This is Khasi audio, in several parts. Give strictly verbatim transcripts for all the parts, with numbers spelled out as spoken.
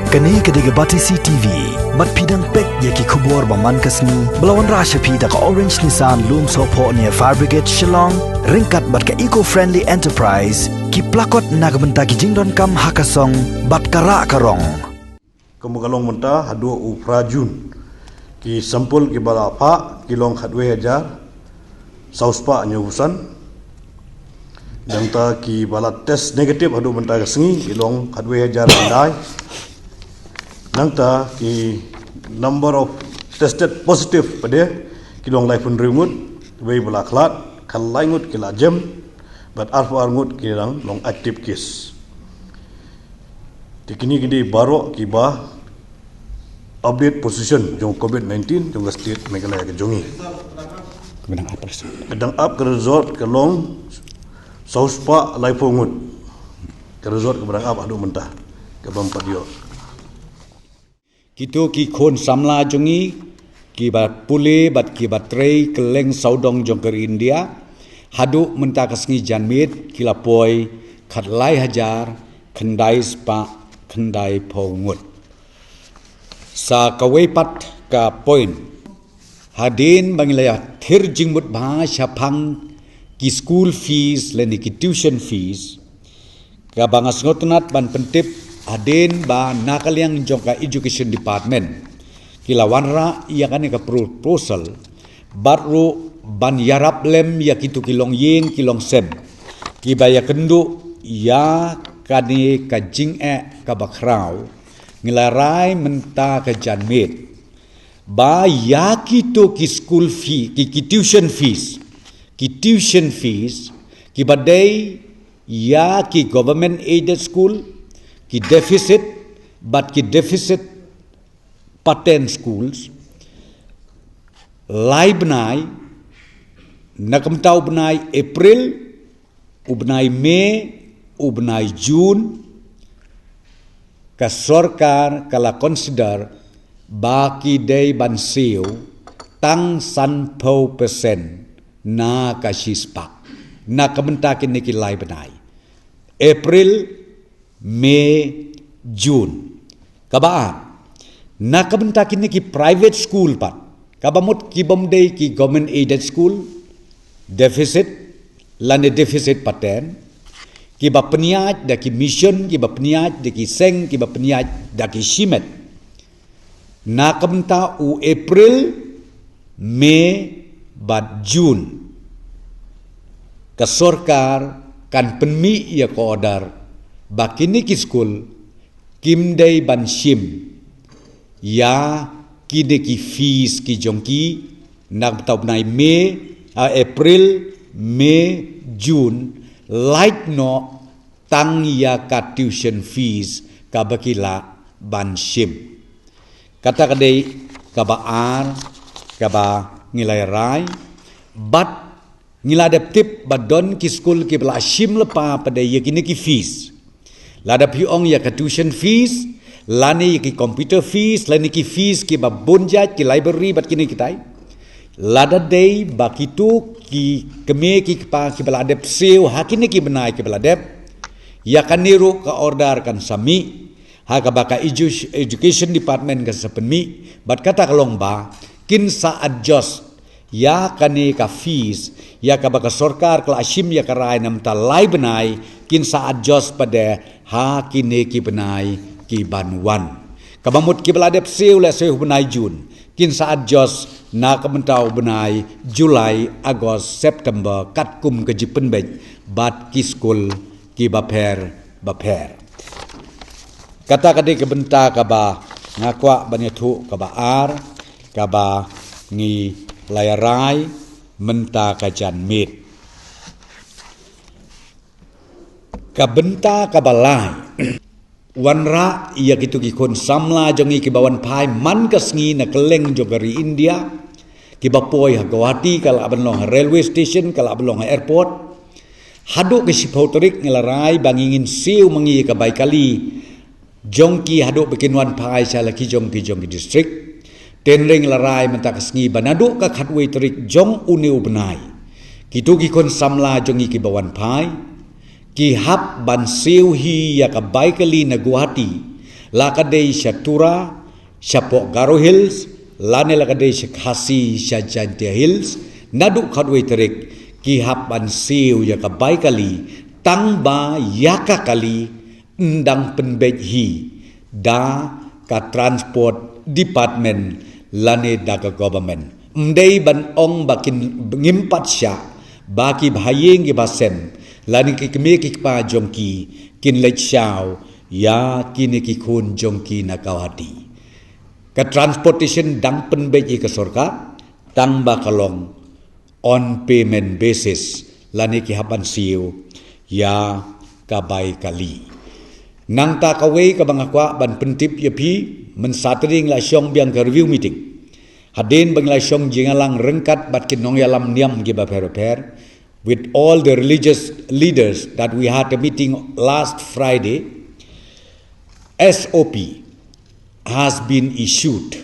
Kane ka dei ka Batesi T V. Bad phi dang peit ïa ki khubor ba man ka sngi ba la wanrah sha phi da ka Orange Nissan Lumsohphoh near Fire Brigade Shillong, ryngkat bad ka Eco Friendly Enterprise, ki plakot na ka bynta ki jingdonkam ha ka song bad ka rah ka rong. Kumba ka long mynta haduh u phra Jun, ki sampul kiba la phah ki long khatwei hajar saw spah hynñiewphew san. Nangta kiba la test negative haduh mynta ka sngi ki long khatwei hajar khyndai. Nangta ki number of tested positive pat de ki long laiphew hynriew ngut, kiwei ba la khlad, khatlai ngut ki la jem, bad arphew ar ngut ki dang long active case. Te kine ki dei baroh kiba update position jong covid nineteen jong ka state Meghalaya ka jong ngi. Ka dang ap result. Ka dang ap ka result ka long saw spah laiphew ngut. Ka result kaba dang ap haduh mynta, kabym pat ïoh. Kito ki khun samla jong ngi kiba pule bad kiba trei kylleng sawdong jong ka ri India, haduh mynta ka sngi janmiet ki la poi khatlai hajar khyndai spah khyndaiphew ngut. Sa kawei pat ka point, hadien ba ngi la ïathir jingmut bha shaphang ki school fees lane ki tuition fees, kaba nga sngewtynnat ban pyntip hadien ba na ka liang jong ka Education Department ki la wanrah ïa kane ka proposal, bad ruh ban ïarap lem ïa kito ki longïing ki longsem kiba ïakynduh ïa kane ka jingeh kaba khraw, ngi la rai mynta ka janmiet ba ïa kito ki school fee, ki, ki tuition fees, ki tuition fees kiba dei ïa ki government aided school, ki deficit, bad ki deficit pattern schools, lai bnai, na ka bynta u bnai April, u bnai May, u bnai June, ka sorkar ka la consider ba ki dei ban siew tang sanphew percent na ka shispah na ka bynta kine ki lai bnai, April, May, June. Kaba ar, na ka bynta kine ki private school pat, kaba mut kibym dei ki government aided school, deficit lane deficit pattern, kiba pynïaid da ki mission, kiba pynïaid da ki seng, kiba pynïaid da ki shimet, na ka bynta u April, May bad June, ka sorkar kan pynmih ïa ka order ba kine ki skul kim dei ban shim ïa kine ki fees ki jong ki na ka bynta u bnai May, ah, April, May, June, lait noh tang ïa ka tuition fees kaba ki lah ban shim. Kata ka dei kaba ar kaba ngi la rai, bad ngi la dep tip ba don ki skul kiba la shim lypa pat de ïa kine ki fees. Lada phi ong ïa ka tuition fees, lane ïa ki computer fees, lane ki fees kiba bun jait, ki library bad kine kitai. Lada dei ba kito ki kmie ki kpa kiba la dep siew ha kine ki bnai kiba la dep, ïa kane ruh ka order kan sa mih, ha kaba ka edu-, education department kan sa pynmih, bad kata ka long ba kin sa adjust ïa kane ka fees, ïa kaba ka sorkar ka la shim ïa ka rai na ka bynta lai bnai, kin sa adjust pat de ha kine ki bnai ki ban wan. Kaba mut kiba la dep siew, la siew bnai June, kin sa adjust na ka bynta u bnai July, August, September, katkum ka jingpynbeit bad ki skul kiba pher bapher. Kata ka dei ka bynta kaba nga kwah ban ïathuh, kaba ar kaba ngi la rai mynta ka janmiet. Ka bynta kaba lai, wanrah ïa kito ki khun samla jong ngi kiba wan phai man ka sngi na kylleng jong ka ri India, kiba poi ha Guwahati, ka lah ban long ha railway station, ka lah ban long ha airport. Haduh ka shiphew tarik ngi la rai ba ngi ngin siew ma ngi ka bai kali jong ki haduh ba kin wan phai sha la ki jong ki jong ki district. Te ngi la rai mynta ka sngi ba naduh ka khatwei tarik jong une u bnai, kito ki khun samla jong ngi kiba wan phai ki hap ban siew hi ïa ka bai kali na Guwahati la ka dei sha Tura, sha poh Garo Hills, lane la ka dei sha Khasi, sha Jaintia Hills, naduh khatwei tarik, ki hap ban siew ïa ka bai kali, tang ba ïa ka kali, ym dang pynbeit hi, da ka transport department, lane da ka government. Ym dei ban ong ba kin ngim pat shah, ba ki bhaïing ki basem, lane ki kmie ki kpa jong ki, kin leit shaw, ïa kine ki khun jong ki na Guwahati. Ka transportation dang pynbeit ïa ka sorkar, tang ba ka long on payment basis, lane ki hap ban siew, ïa ka bai kali. Nangta kawei kaba nga kwah ban pyntip ïa phi, mynta Saturday ngi la shong biang ka review meeting. Hadien ba ngi la shong jingïalang ryngkat bad ki nongïalam niam ki bapher bapher, with all the religious leaders that we had a meeting last Friday, S O P has been issued.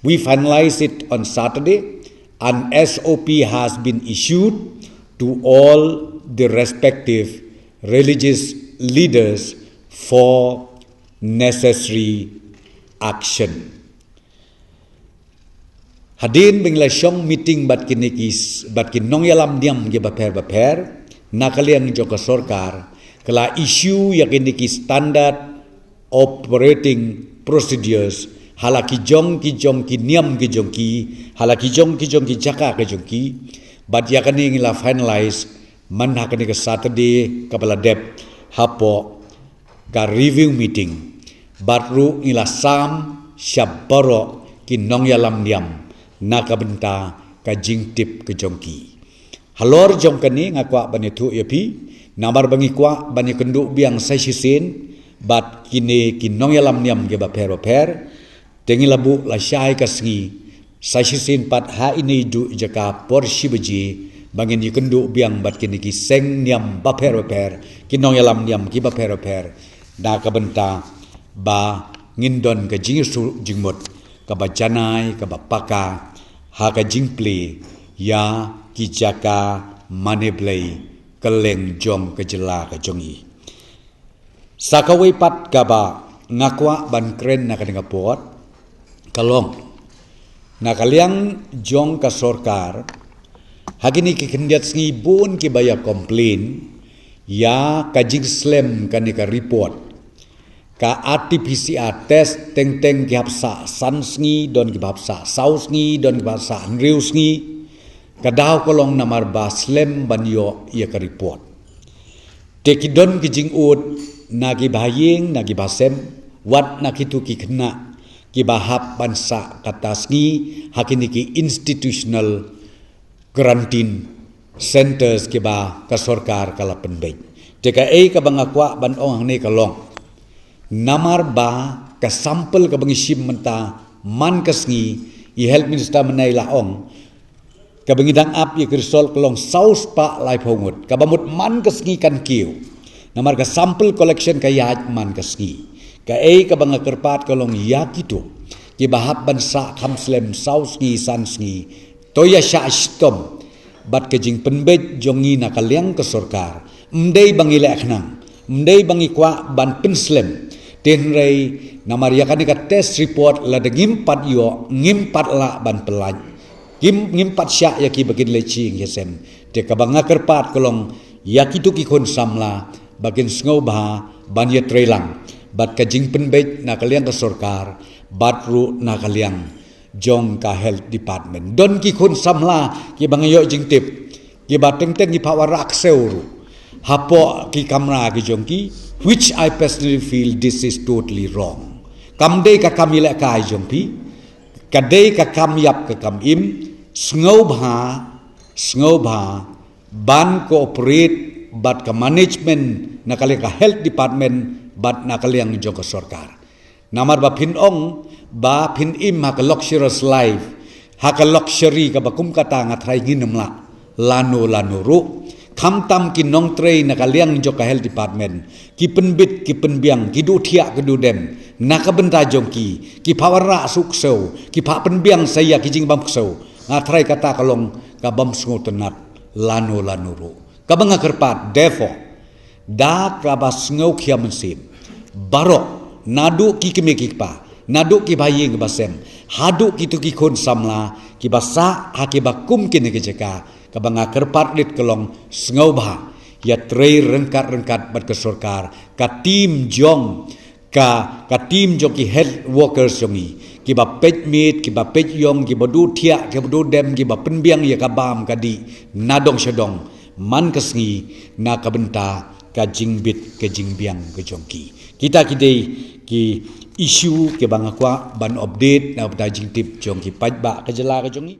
We finalized it on Saturday, and S O P has been issued to all the respective religious leaders for necessary action. Hadien ba ngi la shong meeting bad kine ki s-, bad ki nongïalam niam ki bapher bapher, na ka liang jong ka sorkar, ka la issue ïa kine ki standard operating procedures, ha la ki jong ki jong ki niam ki jong ki, ha la ki jong ki jong ki jaka ki jong ki, bad ïa kane ngi la finalize, man ha kane ka Saturday kaba la dep, hapoh ka review meeting, bad ruh ngi la sam sha baroh ki nongïalam niam, na ka bynta ka jingtip ka jong ki. Halor jong kane nga kwah ban ïathuh ïa phi, namar ba ngi kwah ban ïakynduh biang sa shisien, bad kine ki nongïalam niam ki bapher bapher, te ngi la buh lashai ka sngi, sa shisien pat ha ine i jaka por shi baje, ba ngin ïakynduh biang bad kine ki seng niam bapher bapher, ki nongïalam niam ki bapher bapher, na ka bynta ba ngin don ka jingïasyllok jingmut, kaba janai, kaba paka, ha ka jingplie, ïa ki jaka mane blei, kylleng jong ka jylla ka jong i. Sa kawei pat kaba nga kwah ban kren na kane ka por, ka long, na ka liang jong ka sorkar, ha kine ki khyndiat sngi bun kiba ïa complain, ïa ka jingslem kane ka report, ka R T P C R test teng teng ki hap sah san sngi, don kiba hap sah saw sngi, don kiba hap sah hynriew sngi, ka daw ka long namar ba slem ban ïoh ïa ka report. Te ki don ki jingud, na ki bhaïing, na ki basem, wat na kito ki khynnah, kiba hap ban sah kata sngi, ha kine ki institutional quarantine centers kiba ka sorkar ka la pynbeit. Te kaei kaba nga kwah ban ong hangne ka long, namar ba ka sample kaba ngi shim mynta man ka sngi, i health minister mynne i la ong, kaba ngi dang ap ïa ka result ka long saw spah laiphew ngut, kaba mut man ka sngi kan kiew. Namar ka sample collection ka ïaid man ka sngi. Kaei kaba nga kyrpad ka long ïa kito, kiba hap ban sah kham slem saw sngi san sngi, to ïa shah shitom bad ka jingpynbeit jong ngi na ka liang ka sorkar. Ym dei ba ngi leh khnang, ym dei ba ngi kwah ban pynslem. Te hynrei namar ïa kane ka test report lada ngim pat ïoh, ngim pat lah ban pyllait, kim, ngim pat shah ïa ki ba kin leit sha ïing sha sem. Te kaba nga kyrpad ka long ïa kito ki khun samla, ba kin sngewbha ban ïatreilang bad ka jingpynbeit na ka liang ka sorkar, bad ruh na ka liang jong ka health department. Don ki khun samla kiba nga ïoh jingtip, kiba teng teng ki phah wanrah ksew ruh hapoh ki kamra ki jong ki, which I personally feel this is totally wrong. Kam dei ka kam ïalehkai jong phi, ka dei ka kam ïap ka kam im, sngewbha, sngewbha ban cooperate bad ka management na ka liang ka health department bad na ka liang jong ka sorkar. Namar ba phin ong, ba phin im ha ka luxurious life, ha ka luxury kaba kum kata, nga tharai ngin ym lah lano lano ruh. Khamtam ki nongtrei na ka liang jong ka health department, ki pynbit ki pynbiang, ki duh thiah ki duh dem na ka bynta jong ki, ki phah wanrah suk ksew, ki phah pynbiang sa ïa ki jingbam ksew. Nga tharai kata ka long ka bym sngewtynnat lano lano ruh. Kaba nga kyrpad, therefore, da kaba sngewkhia mynsiem, baroh Naduh ki kmie ki kpa, naduh ki bahaïing ki basem, haduh kito ki khun samla ki ba sah ha ki ba kum kine ki jaka, kaba nga kyrpad rit ka long sngewbha ïa trei ryngkat ryngkat bad ka sorkar, ka team jong ka, ka team jong ki health workers jong i, ki ba peit miet, ki ba peit ïong, ki ba duh thiah, ki ba duh dem, ki ba pynbiang ïa ka bam ka dih, na dong sha dong, man ka sngi, na ka bynta ka jingbit ka jingbiang ka jong ki. Kita ki dei ki issue ki ba nga kwah ban update na ka bynta jingtip jong ki paidbah ka jylla ka jong i.